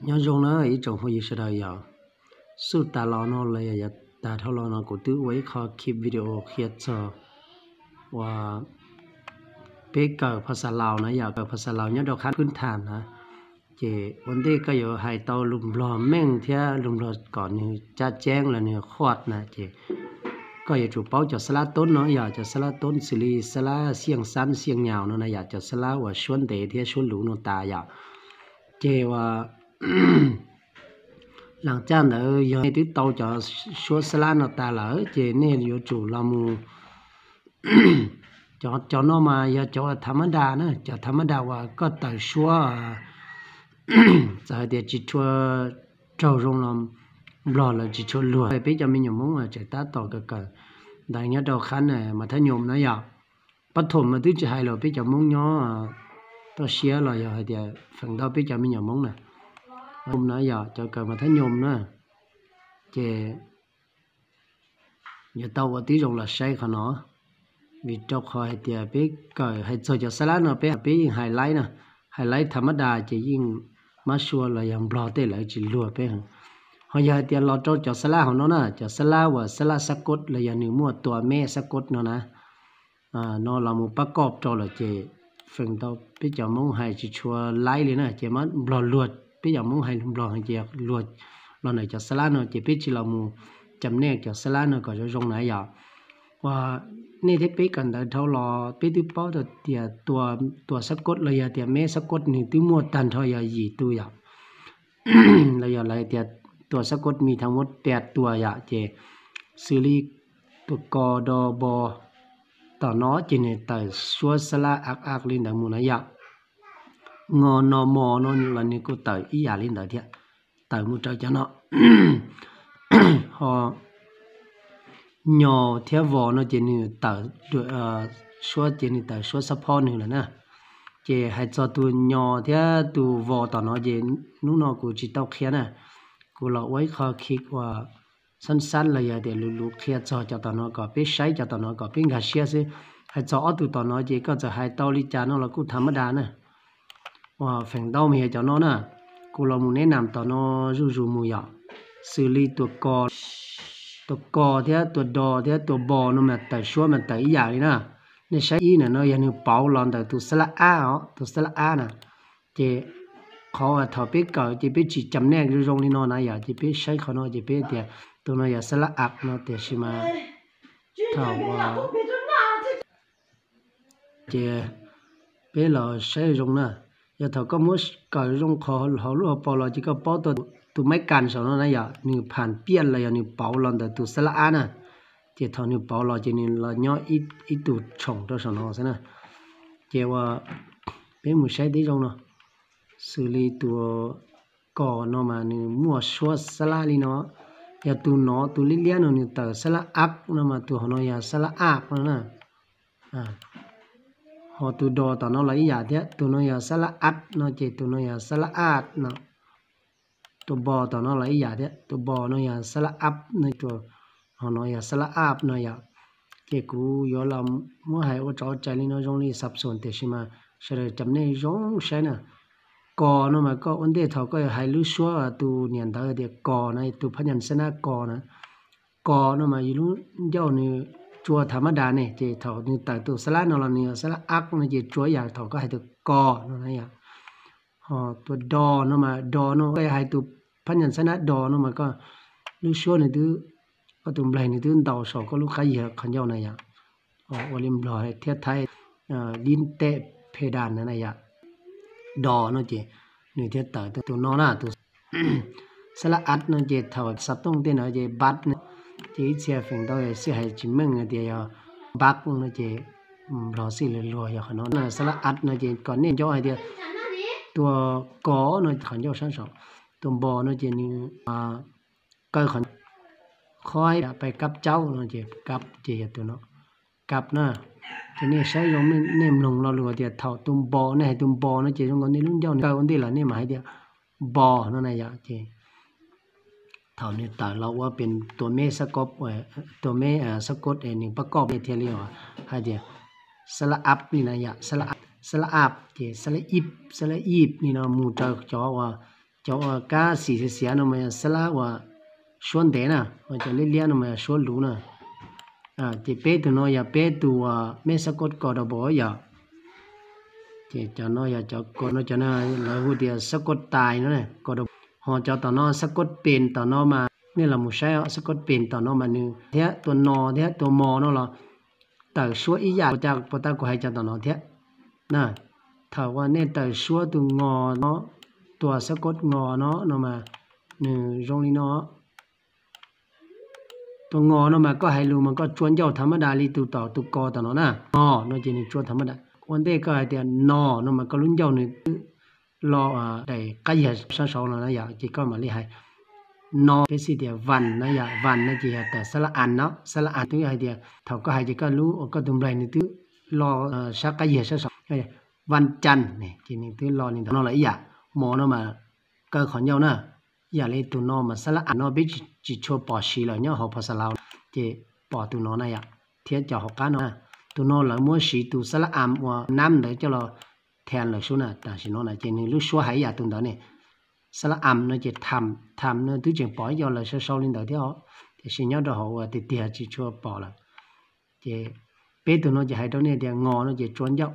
Nyob zoo na ib tsoom phooj ywg sawv daws yom. Xub tas los no los yog tag dhau los no kuv twb ua ib qho clip video qhia txog uas peb kawm phas xas Laus na yom, kawm phas xas Laus nyob rau khab kwb tham na. Ces ua ntej koj yuav hais tau lus Nplog meej thiab lus Nplog kom nws caj ceeb los nws qhuaj na ces koj yuav tsum paub cov xab lab toob no yom, cov xab lab toob xws li xab lab xiaj xab xiaj nyaus no na yom, cov xab lab uas suab ntev thiab suab luv no tas yom. Ces uas laas caj ntawd yog nej twb tau cov suab xab lab no tas lawm ces nej yuav tsum los mus, cov no mas yog cov tha mab das na, cov tha mab das uas koj tawm suab txawm hais tias tsis tshua raug zoo los Nplog lawv tsis tshua luag, peb cov me nyuam Hmoob tseem tab tom kawm kawm ntawv nyob rau khab mas thab nyoos na yom. Pab thoom mas twb tsis hais los peb cov Hmoob nyob toj siab los yog hais tias feem ntau peb cov me nyuam Hmoob na, na yog cov kawm mas thab nyoos na, ces yuav tau ua tib zoo los saib qhov no. Vim rau qhov hais tias peb kawm hais txog cov xab lab no peb, peb yeej hais laib na, hais laib tha mab das ces yeej mab sua los yog Nplog tej lawv tsis luag peb. Ho yog hais tias los rau cov xab lab hauv no na, cov xab lab uas xab lab xab kod los yog nws muaj tua meb xab kod no na, no los mus pab koj rau lawm ces feem ntau peb cov Hmoob hais tsis tshua laib li na, ces mab Nplog luag, peb cov Hmoob hais Nplog ces luag los ntawm cov xab lab no ces peb tsis los mus cam nej cov xab lab no kom zoo zoo na yom. Uas nej thiab peb kawm ntawv dhau los peb twb paub tau tias tua xab kod los yog tias meb xab kod nws twb muaj tag nrho yog yim tus yom. Los yog lawv tias tua xab kod mis thas muab pia tua yom, ces xws li tua ko do bo tom no ces nws tawm suab xab lab ak ak li ntawd mus na yom. Ngo no mo no los nws kuj tawm ib yam li ntawd thiab, tawm mus rau cov no. Ho nyo thiab vos no ces nws tawm suab, ces nws tawm suab xab phob nws lawm na. Ces hais txog tus nyo thiab tus vos tom no ces hnub no kuv tsis tau qhia na, kuv los ua ib qho khib uas xab xab los yog tias luv luv qhia txog cov tom no kom peb saib cov tom no kom peb nkag siab xwb. Hais txog ob tug tom no ces koj txawm hais tau li cas no los kuj tha mab das na. Uas feem ntau mas yog cov no na, kuv los mus neb nam tom no zuj zus mus yom, xws li tua ko, tua ko thiab tua do thiab tua bo no mas tawm suab mas tawm ib yam li na. Nej saib ib na, no yog nws pauv los ntawm tus xab lab ab os, tus xab lab ab na. Ces qhov uas thaum peb kawm ces peb tsis cam nej zoo zoo li no na yom, ces peb saib qhov no ces peb tias tus no yog xab lab ak no, tiam sis mas thaum ces peb los saib zoo na. Yog thaum koj muab kawm zoo qhov hauv lub hauv paus los ces koj paub tau tus maiv kas saum no na yom, nws pham piaj los yog nws pauv los ntawm tus xab lab ab na. Ces thaum nws pauv los ces nws los nyob ib tug tshoom rau saum no xwb na. Ces uas peb mus saib tib zoo no, xws li tus ko no mas nws muaj suab xab lab li no. Yog tus no tus liab liab no nws tawm xab lab ak no mas tus hauv no yog xab lab ab no na. Ho tus do tom no los ib yam thiab, tus no yog xab lab ab no ces tus no yog xab lab ab no. Tus bo tom no los ib yam thiab, tus bo no yog xab lab ab no, tus hauv no yog xab lab ab no yom. Ces kuv yuav los muab hais ua tsov ua rais li no zoo li xab xum, tiam sis mas sawv daws cam nej zoo saib na. Ko no mas koj ua ntej thaum koj yuav hais lub suab tus niam ntawv tias ko na, tus phab nyas xab nab ko na, ko no mas yus lub ncauj nws tsua tha mab das ne, ces thaum nws tawm tus xab lab no los nws yog xab lab ak no ces tsua ib yam thaum koj hais tias ko no na yom. Ho tus do no mas do no koj yuav hais tus phab nyas xab nab do no mas koj lub suab nws twb, koj tus nplaig nws twb ntaus saum koj lub qab yias qhov ncauj na yom. Ua li Nplog thiab Thaib dib tej phe das na yom. Do no ces nws thiaj tawm tus no na, tus xab lab ab no ces thaum xav tooj tej no ces bab no, ces ib txhia feem ntau xij hais tsis meej tias yog bab no ces Nplog xij luag luag yog qhov no. Xab lab ab no ces kom nej nco hais tias tua ko no qhov ncauj sab saud, tus npo no ces nws kaw qhov, qhov pais kab caub no ces kab ces yog tus no, kab na. Ces nej saib zoo, nej mloog lo lus tias thaum tus npo, nej hais tus npo no ces zoo nkaus nej lub ncauj nws kaw ua ntej lawm nej mam hais tias npo no na yom. Ces thaum nws tawm los ua pem tua meb xab kod, tua meb xab kod es nws pab koj thiaj li hais tias xab lab ab li na yom, xab lab ab ces xab lab ib, xab lab ib li no mus rau cov uas Cov uas kab xim xiav xiav no mas yog xab lab uas suab ntev na, ho cov liab liab no mas yog suab luv na. Ces peb tug no yog peb tug uas mej xab kod ko da bo yom. Ces cov no yog cov ko no, cov no lawv hu tias xab kod tais no, ho cov tom no xab kod pes tom no mas nej los mus saib xab kod pes tom no mas nws thiab tua no thiab tua mos no los tawm suab ib yam, puas tas kuv hais cov tom no thiab na. Thaum uas nej tawm suab tus ngos no, tua xab kod ngos no no mas nws zoo li no. Tus ngos no mas koj hais lus mas koj tsua ncauj tham mab das li tus tom tus ko tom no na. Ngos no ces nws tsua tham mab das. Ua ntej koj hais tias no no mas koj lub ncauj nws twb lo daim qab yias sab saud no na yom, ces koj mam li hais no. Peb xij tias vas na yom, vas no ces yog tawm xab lab as no, xab lab as twb hais tias thaum koj hais ces koj lub, koj tus nplaig nws twb lo sab qab yias sab saud. Vas cas ces nws twb lo li ntawd no los ib yam. Mos no mas kaw qhov ncauj na. Yam li tus no mas xab lab as no peb tsis tshua pom siv lawm nyob hauv phas xas laus, ces pom tus no na yom, thiab cov hauv qab no. Tus no lawv muab siv tus xab lab as uas nab ntawd coj los thia lawm sub na. Tam sim no na ces nws lub suab hais ib yam tus ntawd ne. Xab lab as no ces tham, tham no twb tseem pom ib co lawv sau sau li ntawd thiab os, tiam sis nyob rau hauv uas tiag tiag tsis tshua pom lawm. Ces peb tug no ces hais rau nej tias ngos no ces tsua ncauj,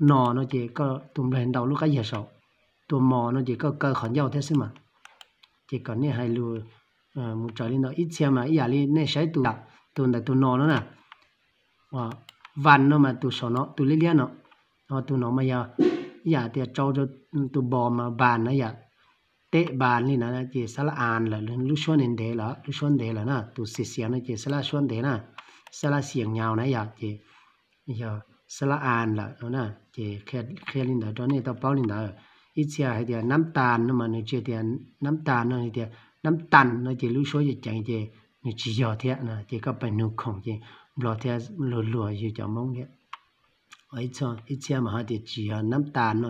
nos no ces koj tus nplaig ntaus lub qab yias saud, tus mos no ces koj kaw qhov ncauj thiab xwb mas. Ces kom nej hais lus mus raws li ntawd. Ib txhia mas ib yam li nej saib tus, tus ntawm tus nos no na, vas no mas tus saum no tus liab liab no, tus no mas yog ib yam tias rau rau tus bos mas vas na yom, tej vas li ntawd ces xab lab as lawm, lub suab ntev ntev lawm, lub suab ntev lawm na. Tus xiav xiav no ces xab lab suab ntev na, xab lab xiav nyau na yom, ces yog xab lab as lawm no na. Ces qhia li ntawd rau nej tau paub li ntawd. Ib txhia hais tias nab tas no mas nws tsis tias nab tas no, tias nab tas no ces lub suab ceev ceev ces nws tsis yog thiab na. Ces koj pes nug khoom ces nplog thiab luag luag yug cov Hmoob thiab. Ib txhia mas hais tias tsis yog nab tas no,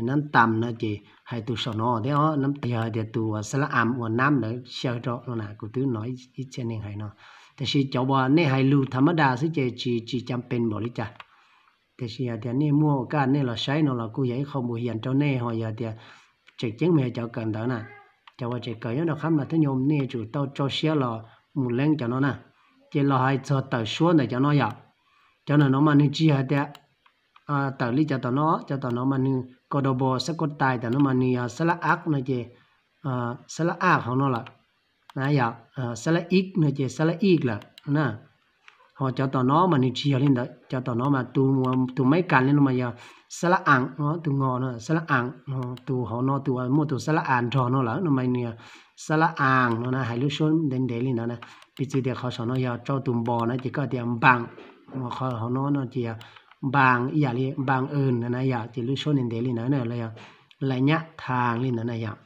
nab tas no ces hais tus saum no thiab os. Nab tas yog hais tias tus xab lab as uas nab ntawd xyaw rau no na, kuv twb hnov ib txhia neeg hais no. Tiam sis cov uas nej hais lus tham mab das xwb ces tsis, tsis cam pes npaum li cas. Tiam sis yog tias nej muaj kaj nej los saib no los kuj yog ib qho npau hiam rau nej, ho yog tias tseem ceeb mas yog cov kawm ntawv na, cov uas tseem kawm nyob rau qhab mas thub nyoo nej yuav tsum tau tso siab los mus leeb cov no na. Ces los hais txog tawm suab ntawm cov no yom, cov ntawm no mas nws tsis yog hais tias tawm li cov tom no, cov tom no mas nws ko da bo xab kod tais tom no mas nws yog xab lab as no ces xab lab as hauv no lawm na yom, xab lab ib no ces xab lab ib lawm na. Ho cov tom no mas nws tsis yog li ntawd, cov tom no mas tus, tus maib kas li no mas yog xab lab as no, tus ngos no xab lab as no, tus hauv no tus uas muaj tus xab lab as nrog no lawm no mas nws yog xab lab as no na, hais lub suab ntev ntev li ntawd na. Piv txwv tias qhov saum no yog rau tus npos na ces koj tias npas, qhov hauv no no ces yog npas, ib yam li npas es no na yom, ces lub suab ntev ntev li ntawd na, los yog lais nyab thas li ntawd na yom.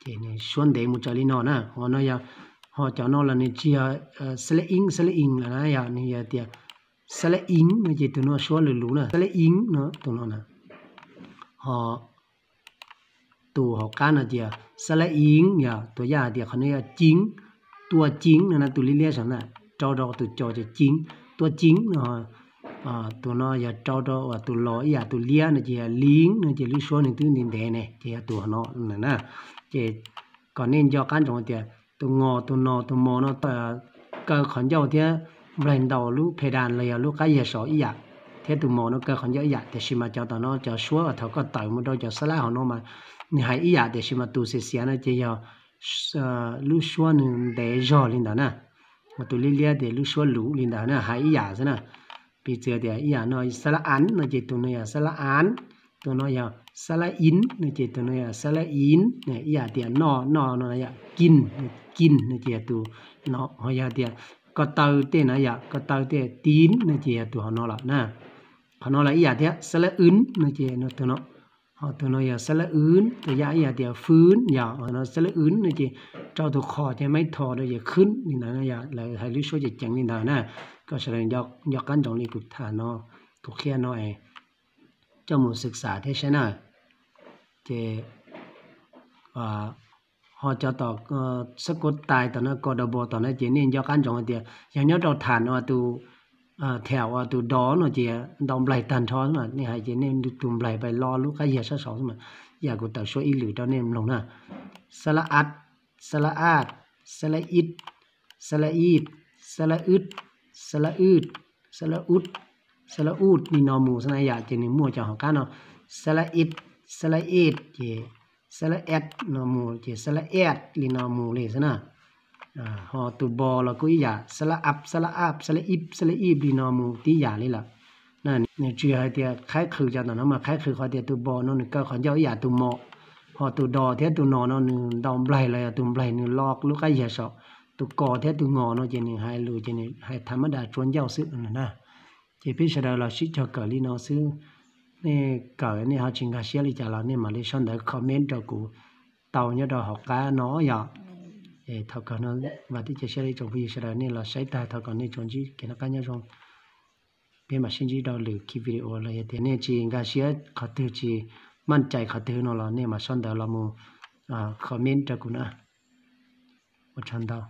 Ces nws suab ntev mus raws li no na. Ho no yog, ho cov no los nws tsis yog xab lab ib, xab lab ib lawm na yom, nws yog tias xab lab ib no ces tus no suab lwm lub na, xab lab ib no tus no na. Ho tus hauv qab no tias xab lab ib, yog tus yaj hais tias qhov no yog cib, tua cib no na, tus liab liab saum na, rau rau tus co ces cib, tua cib no. Tus no yog rau rau uas tus los ib yam tus liab no ces yog li no ces lub suab nws twb ntev ntev ne ces yog tus hauv no na. Ces kom nej nco qab ntsoov tias tus ngos, tus nos, tus mos no kaw qhov ncauj thiab nplaig ntaus lub phe das los yog lub qab yias saud ib yam, thiab tus mos no kaw qhov ncauj ib yam, tiam sis mas cov tom no cov suab thaum koj tawm mus rau cov xab lab hauv no mas nws hais ib yam tiam sis mas tus xiav xiav no ces yog lub suab nws ntev zog li ntawd na. Tus liab liab tias lub suab luv li ntawd na, hais ib yam xwb na. Piv txwv tias ib yam no xab lab as no ces tus no yog xab lab as, tus no yog xab lab ib no ces tus no yog xab lab ib, ib yam tias noj, noj no yog kij, kij no ces yog tus no. Ho yog tias ko taw tej na yom, ko taw tej tib no ces yog tus hauv no lawm na. Qhov no los ib yam thiab, xab lab wb no ces tus no, ho tus no yog xab lab wb, tus yaj ib yam tias fwb yom, no xab lab wb no ces rau tus qhov ces maib tho rau ces khwb li ntawd na yom, lawv hais lub suab ceev ceev li ntawd na. Koj sawv daws nco qab ntsoov li kuv tham no, kuv qhia no es coj mus xwm xam thiab saib na. Ces ho cov tom xab kod tais tom no, ko da bo tom no ces nej nco qab ntsoov hais tias yog nyob rau tham no tus, tham uas tus do no ces ntau nplaig tag nrho xwb mas, nej hais ces nej tus nplaig pais lo lub qab yias sab saud xwb mas, yam kuv tawm suab ib lwm rau nej mloog na. Sa la at, sa la at, sa la it, sa la it, sa la wt, sa la wt, sa la ut, sa la ut li no mus xwb na yom. Ces nws muaj cov hauv qab no, sa la it, sa la it, ces sa la at no mus ces sa la at li no mus li xwb na. Ho tus bo los kuj ib yam, sa la ap, sa la ap, sa la ip, sa la ip li no mus tib yam li lawm. Nws tsis hais tias qhaib qhwv cov ntawm no mas qhaib qhwv qhov tias tus bo no nws kaw qhov ncauj ib yam tus mo, ho tus do thiab tus no no nws ntaus nplaig los yog tus nplaig nws lo lub qab yag saum, tus ko thiab tus ngo no ces nws hais lus ces nws hais tham mab das tsuav ncauj xwb na. Ces peb sawv daws los sib cog kawm li no xwb. Nej kawm nej ho tsis nkag siab li cas los nej mam li sau ntawv comment rau kuv tau nyob rau hauv qab no yom. Thaum kawg no vam thiab cia siab li tsoom phooj ywg sawv daws nej los saib tag thov kom nej tsuas ntsib kev noj qab nyob zoo. Peb mam sib ntsib rau lwm ki video los yog tias nej tsis nkag siab qhov twg tsis maj cai qhov twg no los nej mam sau ntawv los mus comment rau kuv na. Ua tsaug ntau.